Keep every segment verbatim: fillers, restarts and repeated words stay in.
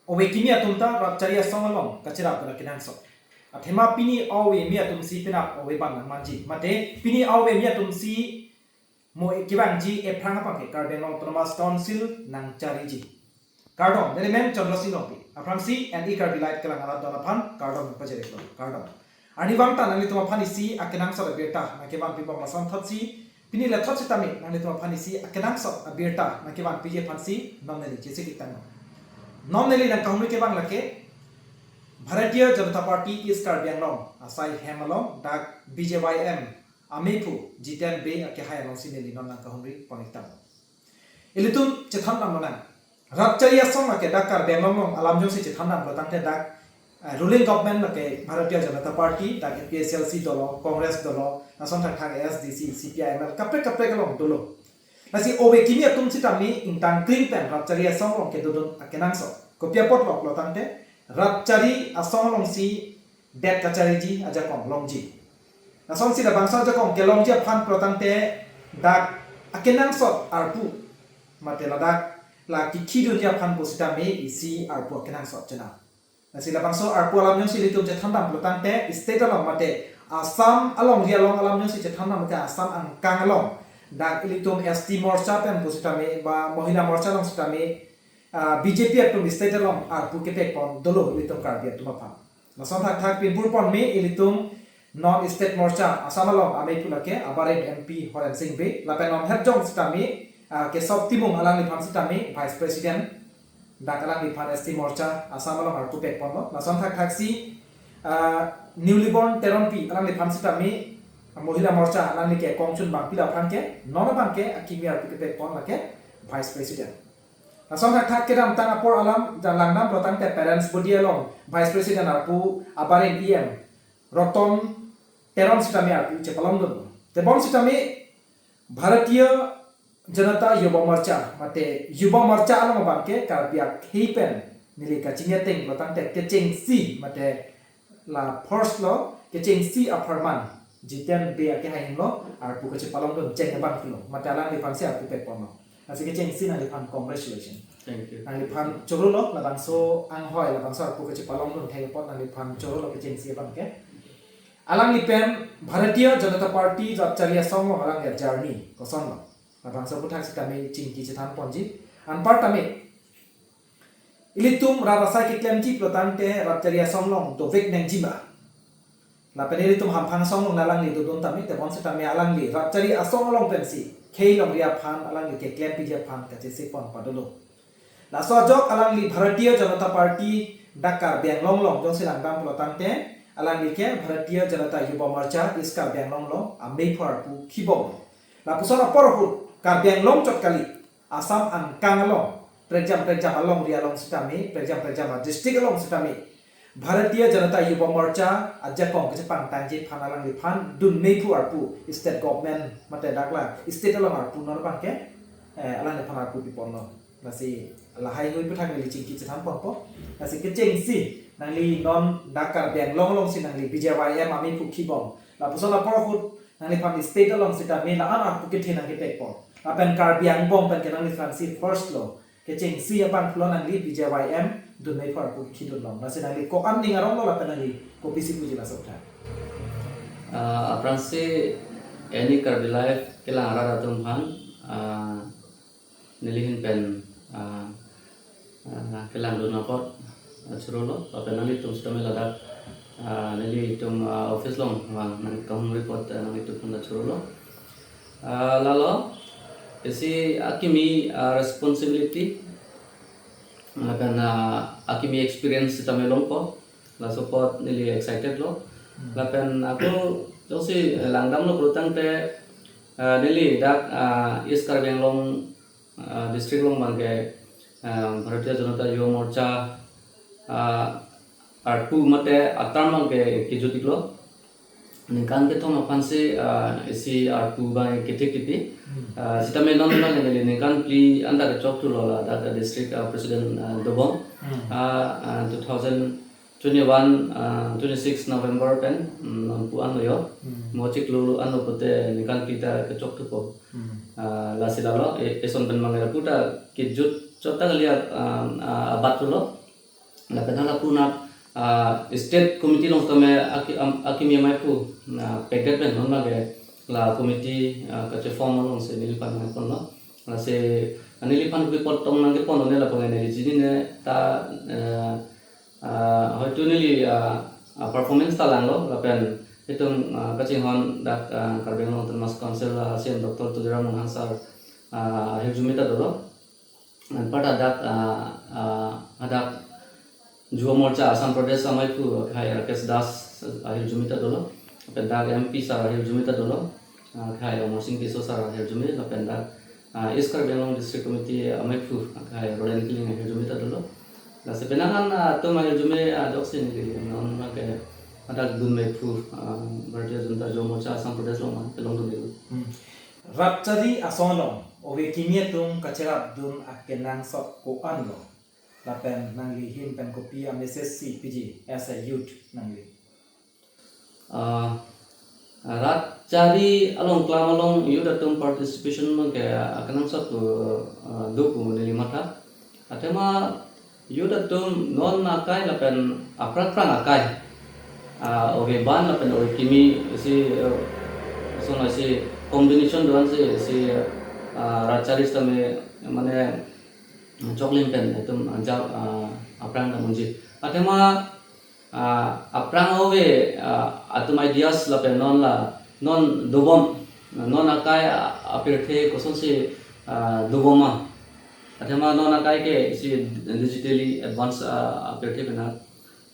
Ove kimi atum ta Ratchari asong along kacherap pen akenangsot. Athema pini ove kimi atum si penap ove bang nangmanji. Mate pini ove kimi atum si mo kevangji ephrang aphan ke Karbi Anglong Autonomous Council nangchariji. Kardom, neli men Chandra Sing Rongpi. Aphrangsi N E Karbi Live kelang arat don aphan kardom pajirlo. Kardom. Arnivang ta nanglitum aphan isi akenangsot abirta nangkevan pibom ason thotsi, pini le thot sitame nanglitum aphan isi akenangsot abirta nangkevan piji aphansi non neli chesik tanglo. Non neli nangkahumri kevang lake Bharatiya Janata Party East Karbi Anglong asai hem along dak B J Y M amephu Jiten Bey akehai alongsi neli non nangkahumri pon-ik tanglo. Ilitum chethan damlonang. Ratchari asong lake dak Karbi Anglong along alam jongsi chethan damlo tangte dak, eh, ruling government lake Bharatiya Janata Party, dak A P H L C dolo, Congress dolo, lason thakthak A S D C, C P I M L, kaprek kaprek along dolo. Lasi ove kimi atum sitame ingtang kring pen Ratchari asong along kedodun akenangsot. Kopi apotlo pulo tangte, Ratchari asong alongsi det kachariji ajakong longji. Lasonsi labangso ajakong kelongji aphan pulo tangte dak akenangsot arpu mate ladak la kekhidunji aphan pusitame isi arpu akenangsot chenam. Lasi labangso arpu alam jongsi ilitum chethan dam pulo tangte state along mate Assam alongri along alam jongsi chethan dam mate Assam angkang along dak ilitum S T Morcha pen pusitame ba Mohila Morcha along sitame, ah, B J P atum state along arpu kepek pon dolo ilitum Karbi atum aphan. Lason thakthak pinpur ponme ilitum non state Morcha Assam along amephu lake Abarim M P Horen Sing Bey, lapen non hetjong sitame, ah, Kesop Timung alangliphan sitame Vice President dak alangliphan S T Morcha Assam along arpu pek ponlo. Lason thakthaksi, ah, Newly Born Teronpi alangliphan sitame Mohila Morcha alangli ke kongchun bangpi la aphan ke non abang ke akimi arpu kepek pon lake Vice President. Lason thakthak kedamtang apor alam jan langdam pulo tangte Parents Body along Vice President arpu Abarim E M Roton Teron sitame arpu chepalongdun. Tebon sitame Bharatiya Janata Yuva Morcha mate Yuva Morcha along abang ke Karbi akhei pen neli kachingki ateng pulo tangte kechengsi mate la first lo kechengsi apharman Jiten Bey akehai henlo arpu kachepalongdun cheng abang pulo mate alangliphansi arpu pek ponlo. Lasi kechengsi nangliphan congratulations. Thank you. Nangliphan chorolo labangso anghoi labangso arpu kachepalongdun thek apot nangliphan chorolo kechengsi abang ke. Alangli pen Bharatiya Janata Party Ratchari asong along alangli ajourney kosonlo. Labangso aphuthak sitame chingki chethan ponji. Anparta me ilitum rat asai keklemji pulo tangte Ratchari asong along dovek nangji ma. Lapen ilitum hamphang asong along alangli dodun tame tebon sitame alangli Ratchari asong along pensi khei longri aphan alangli keklem piji aphan kachesik pon padolo. Laso ajok alangli Bharatiya Janata Party dak Karbi Anglong along jongsi langdam pulo tangte alangli ke Bharatiya Janata Yuva Morcha East Karbi Anglong along amephu arpu khibom. Lapuson apor ahut Karbi Anglong chot kali Assam angkang along prekjam prekjam alongri along sitame prekjam prekjam a district along sitame Bharatiya Janata Yuva Morcha ajakong kachepangtangji aphan alangliphan dunmephu arpu state government mate dak la state along arpu non abang ke, eh, alangliphan arpu piponlo. Lasi lahai hui aphuthak neli chingki chethan ponpo. Lasi kechengsi nangli non dak Karbi Anglong alongsi nangli B J Y M amephu khibom. Lapuson apor ahut nangliphan state along sitame la-an arpu kethe nangkepek pon. Lapen Karbi angbong pen ke nangliphansi first lo. Kechengsi abang pulo nangli B J Y M dunmephu arpu khidun long. Lasi nangli ko-an ning aronglo lapen nangli kopisi puji laso aphuthak. Ah, aphrangsi N E Karbi Live kelang arat atum aphan, ah, neli ahin pen, ah, ah, kelangdun apot, ah, chorolo, lapen nanglitum sitame ladak, ah, nelitum, ah, office along vang nangkahumri apot, ah, nanglitum aphan ta chorolo. Ah, lalo, isi akimi, ah, responsibility, lapen, ah, akimi experience sitame longpo, laso apot neli excited lo. Hmm. Lapen ako jongsi langdamlo pulo tangte, ah, neli dak, ah, East Karbi Anglong, ah, district along abang ke, ah, Bharatiya Janata Yuva Morcha, ah, arpu mate aterm abang ke kejut-iklo. Ningkan kethom aphansi, ah, isi arpu abang kethe kipi. Hmm. Ah, sitame non abang neli ningkan phli anta kechokthulo ladak district, ah, president, ah, dobom. Hmm. Ah, ah, two thousand twenty-one, ah, twenty-six November pen, mm, non pu anlo yo. Hmm. Mo chiklo anlo pute ningkan phli ta kechokthupo. Hmm. Ah, lasi lalo, e-, eson pen abang arpu ta kejut chot ta kali, ah, ah, abat thulo. Lapen hala puna, ah, state committee along tame aki-, am-, akimi amaiphu, ah, pekdet pen non lake la committee, ah, kacheform alongsi neliphan nangpon lo. Lasi, ah, neliphan kepotong nangkepon lo ne lapu ne neli chinine ta, eh, ah, hoitu neli, ah, ah, performance ta langlo lapen itum, ah, kachinghon dak, ah, Karbi Anglong Autonomous Council, ah, C E M Doctor Tuliram Ronghang sir, ah, ahirjume ta dolo. Anparta dak, ah, ah, hadak Yuva Morcha Assam Pradesh amaiphu akhai Rakesh Das ahirjume ta dolo. Lapen dak M P sir ahirjume ta dolo. Ah, akhai Amarsing Tisso sir ahirjume. Lapen dak, ah, East Karbi Anglong District Committee amaiphu akhai Roland Killing ahirjume ta dolo. Lasi penang an, ah, atum ahirjume, ah, ajoksi neli non lake hadak dunmeiphu, ah, Bharatiya Janata Yuva Morcha Assam Pradesh along ma kelongdun neli. Hmm. Rat chari asong along ove kimi atum kacherapdun akenangsot ko-an lo? Lapen nangli ahin pen kopi a-message si piji as a youth nangli? Ah, rat chari along klam along youth atum participation abang ke akenangsot pu, ah, do pu neli matha. Athema youth atum non akai lapen aphrang phrang akai, ah, ove ban lapen ove kimi si, eh, sona si combination do-an si, si, ah, rat chari sitame mane choklim pen itum, ah, ja, ah, aphrang ta unji. Athema, ah, aphrang ove, ah, atum ideas lapen non la, non dobom, non akai, ah, apirthe kosonsi, ah, dobom ma. Athema non akai ke isi digitally advance, ah, apirthe penang.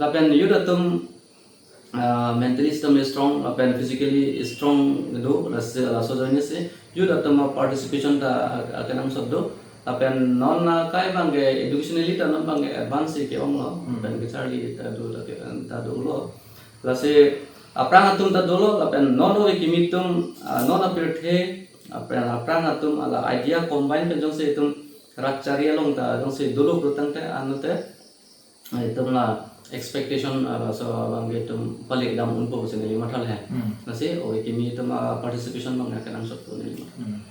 Lapen youth atum, ah, mentally sitame strong, lapen physically strong do, lasi, laso ajoine si youth atum a-participation ta, ah, akenangsot do. Lapen non akai abang ke educationally ta non abang ke advance si ke-ong lo, Hmm. lapen kacharli ta do, ta ke, ta dolo. Lasi aphrang atum ta dolo, lapen non ove kimi atum, ah, non apirthe, lapen aphrang atum hala idea combine pen jongsi itum rat chari along ta jongsi dolo pulotangte, anute, ah, itum la expectation, ah, laso abang ke itum palik dam unpo pusi neli matha le. Hmm. Lasi ove kimi atum, ah, participation abang akenangsot pu neli matha. Hmm.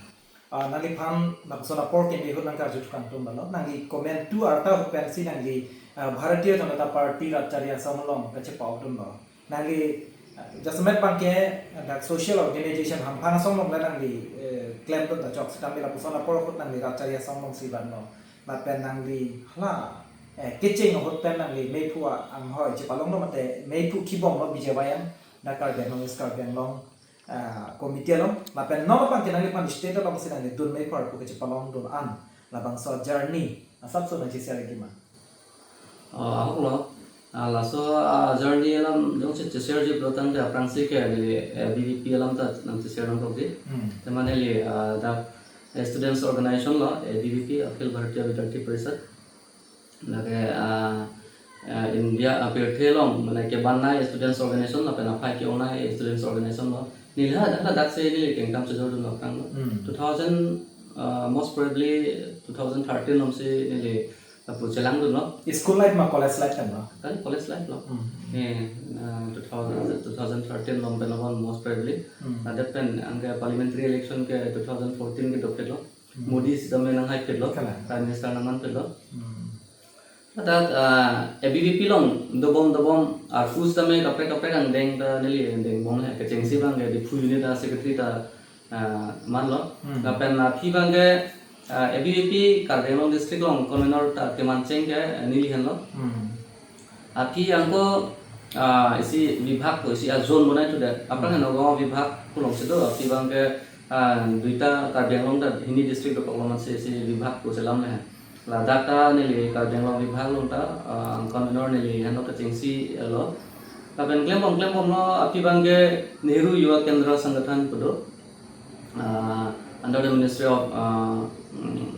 Ah, nangliphan lapuson apor kimi ahut nangkarju thukang atum lo. Nangli komantu arta ahut pensi nangli, ah, Bharatiya Janata Party rat chari asong along kachepao atum lo. Nangli, ah, jasemet abang ke, ah, dak social organization hamphang asong along le nangli, eh, klemdun ta chok sitame lapuson apor ahut nangli rat chari asong alongsi vanlo. Lapen nangli hala, eh, kecheng ahut pen nangli meiphu a-anghoi chepalonglo mate meiphu kibomlo B J Y M, dak Karbi Anglong, East Karbi Anglong, ah, committee along, lapen non abang ke nangliphan state alongsi nangli dunmeiphu arpu kachepalongdun an labangso journey asapso nangcheshare nangji ma? Oh, ahok lo. Ah, laso, ah, journey alam jongsi cheshare ji pulotangte aphrangsi ke neli, eh, A B V P alam ta nangcheshare nangkokji. Hmm. Athema neli, ah, dak students organization lo, A B V P, Akhil Bharatiya Vidyarthi Parishad. Lake, ah, ah, India apirthe along mane kebannei students organization lapen aphai ke-ongnei students organization lo. Neli ha, ha, daksi neli kengkam chejordun aphrang lo. Hmm. Two thousand, ah, most probably two thousand thirteen alongsi neli lapu chelangdunlo. School life ma college life pen lo? Kali college life lo. Hmm. Eh, ah, two thousand, two thousand thirteen along pen lo most probably. Hmm. Ladak pen anke parliamentary election ke two thousand fourteen ke dopet lo. Hmm. Modi sitame nanghaipetlo, Kalang. Prime Minister nangmanpetlo. Hmm. Ladak, ah, A B V P along dobom dobom arpu sitame kaprek kaprek angdeng ta neli deng bom le kechengsi abang ke Diphu unit a-secretary ta, ah, manlo. Hmm. Lapen aphi abang ke, ah, A B V P Karbi Anglong District along convener ta kemancheng ke, ah, neli henlo. Hmm. Aphi anke, ah, isi vibhag pu isi a-zone bonai thudet. Aphrang Hmm. Nagaon vibhag pu alongsi do, aphi abang ke, ah, duita Karbi Anglong ta hini district dokok lo amatsi isi vibhag pu chelam le. Ladak ta neli Karbi Anglong vibhag along ta, ah, convener neli henlo kechengsi lo. Lapen klembom klembomlo aphi abang ke Nehru Yuva Kendra Sangathan pu do. Ah, under the Ministry of, ah, mm,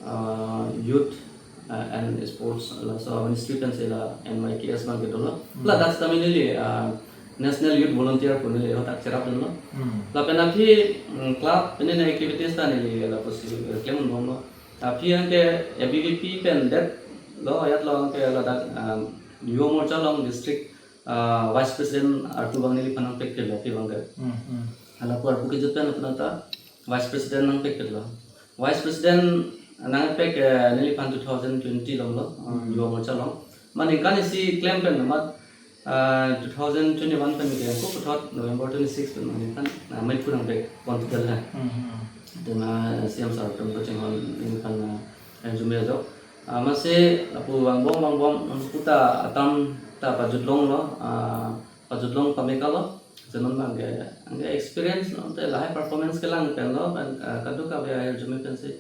ah, Youth, ah, and Sports, laso ministry pensi la N Y K S abang ke dolo. Hmm. Ladak sitame neli, ah, National Youth Volunteer pu neli hadak cherapdunlo. Hmm. Lapen aphi, mm, club, pini activities ta neli lapusi, eh, klemdunbomlo. Aphi anke A B V P pen detlo, ajat lo anke ladak, ah, Yuva Morcha along district, ah, Vice President artu abang neliphan nangpekpetlo aphi abang ke. Hmm, hmm. Hala pu arpu kejut pen lapu ta Vice President nangpekpetlo. Vice President nangpek, eh, neliphan two thousand twenty along lo, ah, Hmm. Yuva Morcha along. Mane ningkan isi klem pen amat, ah, two thousand twenty-one pen ke ko puthot November twenty-six pen mane ningkan, ah, main purang bek pon tudal ha. Hmm, hmm. Tema C M sir atum kachinghon ningkan, ah, resume ajok. Ah, masi lapu vangbom vangbom nonputa atam ta pajutlonglo, ah, pajutlong pameka lo. Jenon bang ke, angke experience lo, te lahai performance kelang pen lo, pen, ah, kadokave resume pensi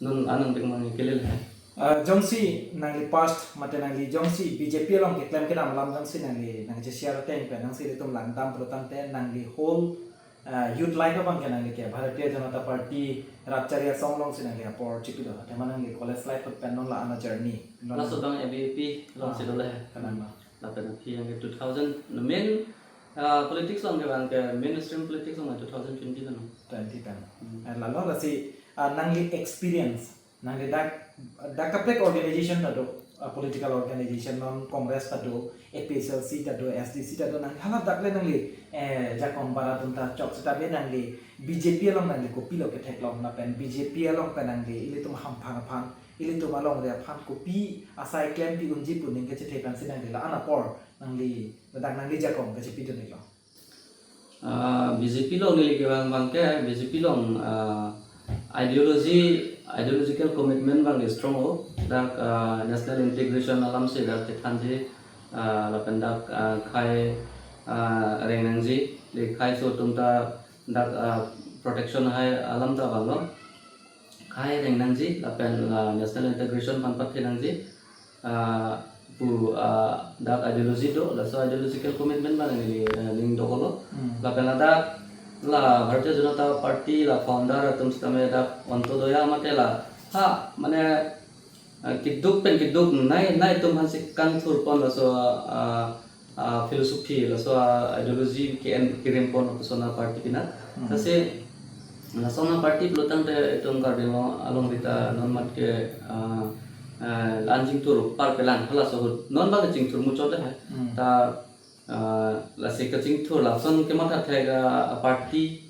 non anang ding mang kelil hai. Ah, jongsi nangli past, mate nangli jongsi B J P along keklem kedam alam jongsi nangli nangcheshare ateng pen nangsi ilitum langdam pulo tangte nangli whole, ah, youth life abang ke nangli ke Bharatiya Janata Party rat chari asong alongsi nangli apor chipilo. Athema nangli college life pen non la-an a journey. Non laso abang A B V P alongsi Ah, dolo hai. Kalang ba. Lapen aphi angke two thousand main, ah, politics along ke bang ke mainstream politics along two thousand twenty pen. Twenty pen. Hmm. Eh, lalo lasi, ah, nangli experience, nangli dak, dak kaprek organization ta do, ah, political organization non Congress ta do, A P H L C ta do, S D C ta do, nangli hala dak le nangli, eh, jakong bara atum ta chok seta be nangli B J P along nangli kopilo ketheklong lapen B J P along pen nangli ilitum hamphang aphan, ilitum alongri aphan kopi asai klempi unji pu ning kachethe pensi nangli la-an apor nangli, dak nangli jakong kachepidun-iklo. Ah, B J P along neli kevang bang ke, B J P along, ah, ideology, ideological commitment bang ke strong ho. Dak, ah, national integration alamsi dak kethanji, ah, lapen dak, ah, khei, ah, reng nangji, le khei aso atum ta dak, ah, protection hai alam ta vanglo. Khei reng nangji, lapen, ah, national integration aphan pathe nangji, ah, pu, ah, dak ideology do, laso ideological commitment bang neli, ah, ning dokoklo. Hmm. Lapen ladak la Bharatiya Janata Party la founder atum sitame dak Antyodaya mate la ha, mane, ah, keduk pen keduk nai, nai atum aphansi kangthur pon laso, ah, ah, philosophy, laso, ah, ideology ke-en kirim pon lapuson a party pina. Hmm. Lasi lason a party pulo tangte itum Karbi Anglong alongri ta non mat ke, ah, ah, la-an chingthur parpelang halaso ahut non bang chingthur muchot le hai. Hmm. Ta, ah, lasi kachingthur lason kematha thek a party,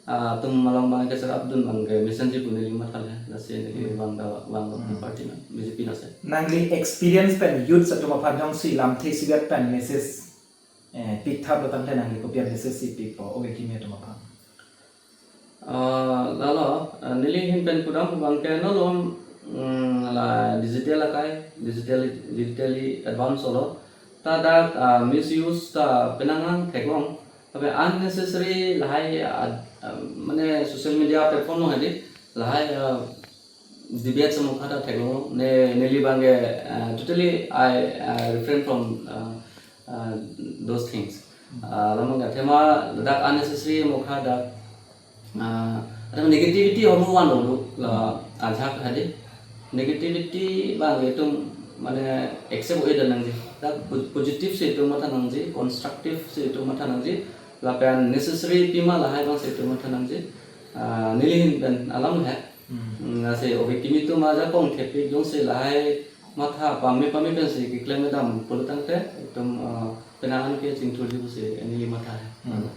ah, atum along bang ke serap dun bang ke mesenji pu neli matha le, lasi neli Hmm. bang da, bang Hmm. party na, B J P na se. Nangli experience pen youth atum aphan jongsi lamthe isivet pen message, eh, pik thap lo tangte nangli kopi a message si pikpo, oge kimi atum aphan. Ah, lalo, ah, neli ahin pen pudam bang ke non lom, mm, la digital akai, digital, digitally advance olo. Ta dak, ah, misuse ta penang an theklong. Tapi unnecessary lahai, ah, ah, mane social media platform along hadi lahai, ah, debate semua kada theklong. Ne, neli bang ke, ah, totally I, ah, refrain from, ah, ah, those things. Ah, lamang ke athema dak unnecessary mokha dak, ah, ada negativity homo van dolo la ajak hadi. Negativity bang itum mane accept oi dan nangji. Dak po-, positive si itum matha nangji, constructive si itum matha nangji. Lapen necessary pima lahai bang si itum matha nangji. Ah, neli ahin pen alam hai. Hmm. Hmm, lasi oge kimi atum ajakong thepik jongsi lahai matha pame pame pensi keklem kedam pulo tangte itum, ah, penang an ke chingthurji pusi neli matha hai. Hmm.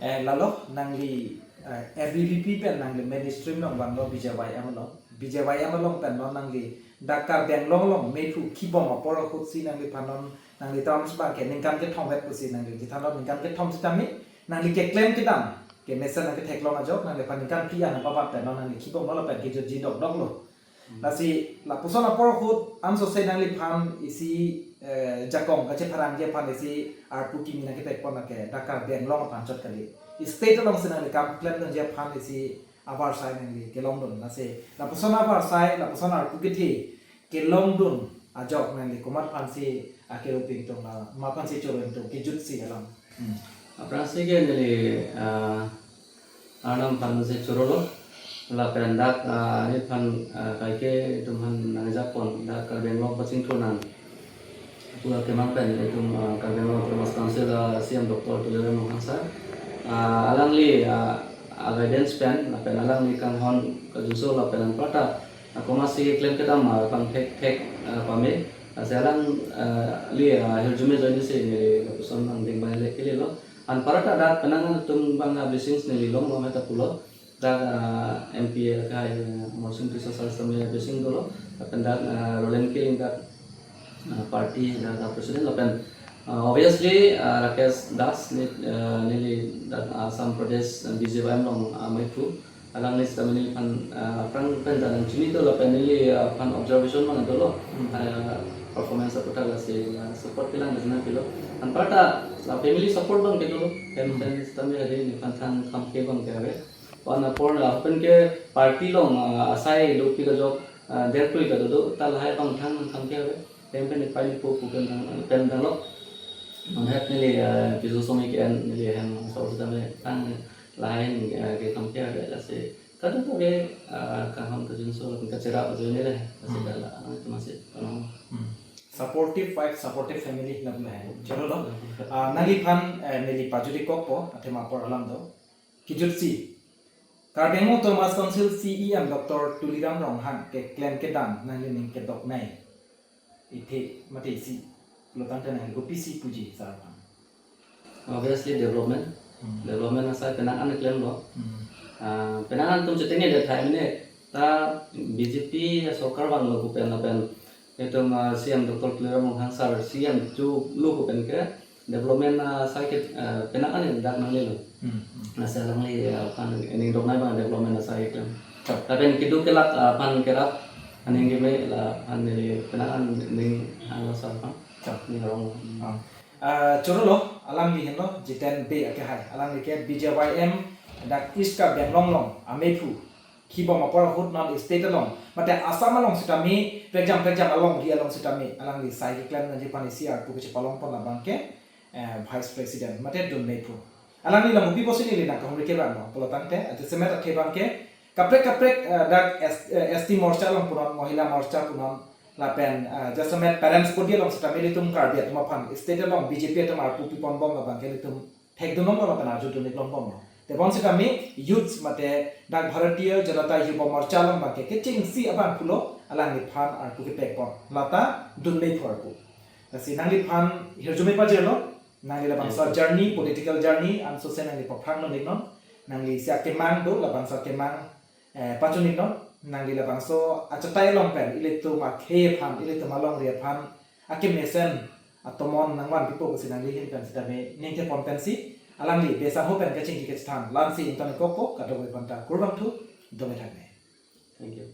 Eh, lalo nangli, eh, A B V P pen nangli mainstream along vanglo B J Y M along. B J Y M along pen non nangli dak Karbi Anglong along mephu kibom apor ahut si nangliphan non nangli terms bang ke ningkan kethom vet pusi nangli chethanlo, ningkan kethom sitame nangli keklem kedam kemesen nangketheklong ajok nangliphan ningkan phli an pabat pen non nangli kibomlo lapen kejutji dokdoklo. Hmm. Lasi lapuson apor ahut ansose nangliphan isi, eh, jakong kachepharangji aphan isi arpu kimi nangkepek pon lake dak Karbi Anglong aphan chot kali. State alongsi nangli kam klemdunji aphan isi avarsai nangli kelongdun. Lasi lapuson avarsai, lapuson arpu kethe kelongdun ajok nangli komat aphansi akero pingtung la, ma aphansi choro ingtung kejutsi alam. Hmm. Aphrangsi ke neli, ah, Arnam aphansi chorolo. Lapen dak, ah, neliphan, ah, kaike itum aphan nangjak pon dak Karbi Anglong pachingthur nang pu akemang pen itum, ah, Karbi Anglong Autonomous Council, ah, C M Doctor Tuliram Ronghang sir, ah, alangli, ah, a guidance pen lapen alangli kanghon kajunso lapen anparta, ah, komatsi klem kedam, ah, pangthek thek, ah, pame, ah, si alang, ah, li, ah, hirjume ajoinesi neli lapuson nangding bang le kelelo. Anparta dak penang an atum bang, ah, blessings neli longlong heta pulo. Dak, ah, M P A akai, ah, Amarsing Tisso sir sitame blessing dolo. Lapen dak, ah, Roland Killing dak uh, party, uh, president lapen, uh, obviously, uh, Rakesh Das ni, uh, neli dak Assam Pradesh, uh, B J Y M along, uh, ameiphu, alangli sitame neliphan, uh, aphrang pen ta nangchini do lapen neli, uh, aphan observation abang dolo. Hmm. Uh, performance aputhak lasi, uh, support kelang dajna pilo. Anparta la family support abang kedolo. Hem Hmm. pen sitame hari neliphan thang kham ke abang ke ave. Wan apor, uh, pen ke party along, uh, asai do pi kajok, uh, der kroi ta dodo, ta lahai abang thang kham ke ave. Hem pen ipai ipo pu pen thang, pen thang lo. Non het neli, uh, piso somi ke-en neli hem asor sitame thang lahai, uh, ke kham ke ave lasi. Kadokave, ah, kaham kajinso lapen kacherap ajoine le, lasi Hmm. dala, ah, itu masih, ano. Hmm. Supportive wife, supportive family lapu lahai. Chorolo. Ah, nangliphan, eh, neli pajut-ik kokpo, athema apor alam do. Kejutsi. Karbi Anglong Autonomous Council C E M Doctor Tuliram Ronghang keklem kedam nanglining kedoknei ithe mate isi pulotangte nangli kopisi puji sar aphan? Obviously development. Hmm. Development asai penang an klemlo. Hmm. Ah, penang an atum chetengdet tahai mene ta B J P sorkar vanglo pu pen lapen itum, ah, C E M Doctor Tuliram Ronghang sar C E M cholo pu pen ke development, ah, asai ke, ah, penang an dak nanglelo. Hmm, hmm. Lasi alangli, ah, aphan ning doknei abang development asai keklem. Chap. Lapen keduk kelak, ah, aphan kerap aning keme la aphan neli penang an ning hanglo sar aphan. Chap. Ning rong. Ah. Ah, chorolo, alangli henlo Jiten Bey akehai. Alangli ke B J Y M dak East Karbi Anglong along ameiphu kibom apor ahut non state along mate Assam along sitame prekjam prekjam alongri along sitame alangli sai keklem nangji aphan isi arpu kachepalongpon labang ke, eh, Vice President mate dun meiphu. Alangli along kopi pusi neli nangkahumri ke abang lo pulotangte, ajasemet athe abang ke kaprek kaprek, eh, dak S-, eh, S T Morcha along punon, Mohila Morcha punon, lapen, eh, jasemet parents body along sitame ilitum Karbi atum aphan state along B J P atum arpu piponbom labang ke ilitum thekdunlonglo lapen arjudun-ik longbomlo. Tebon sitame youths mate dak Bharatiya Janata Yuva Morcha along abang ke kechengsi abang pulo alangliphan arpu kepekpon. Lata dun meiphu arpu. Lasi nangliphan hirjume pajirlo, nangli labangso Yes, sir. journey, political journey, ansose nangli paphrang non-iknon, nangli isi akemang do, labangso akemang, eh, pachun-iknon, nangli labangso achatai along pen, ilitum akhei aphan, ilitum alongri aphan, akemesen, atomon nangvanpipo pusi nangli ahin pen sitame ningthepon pensi, alangli Bey sangho pen kachingki kachethan, la-ansi ington-ik kokpo, kadokave aphanta kurvangthu, dome thakme. Thank you.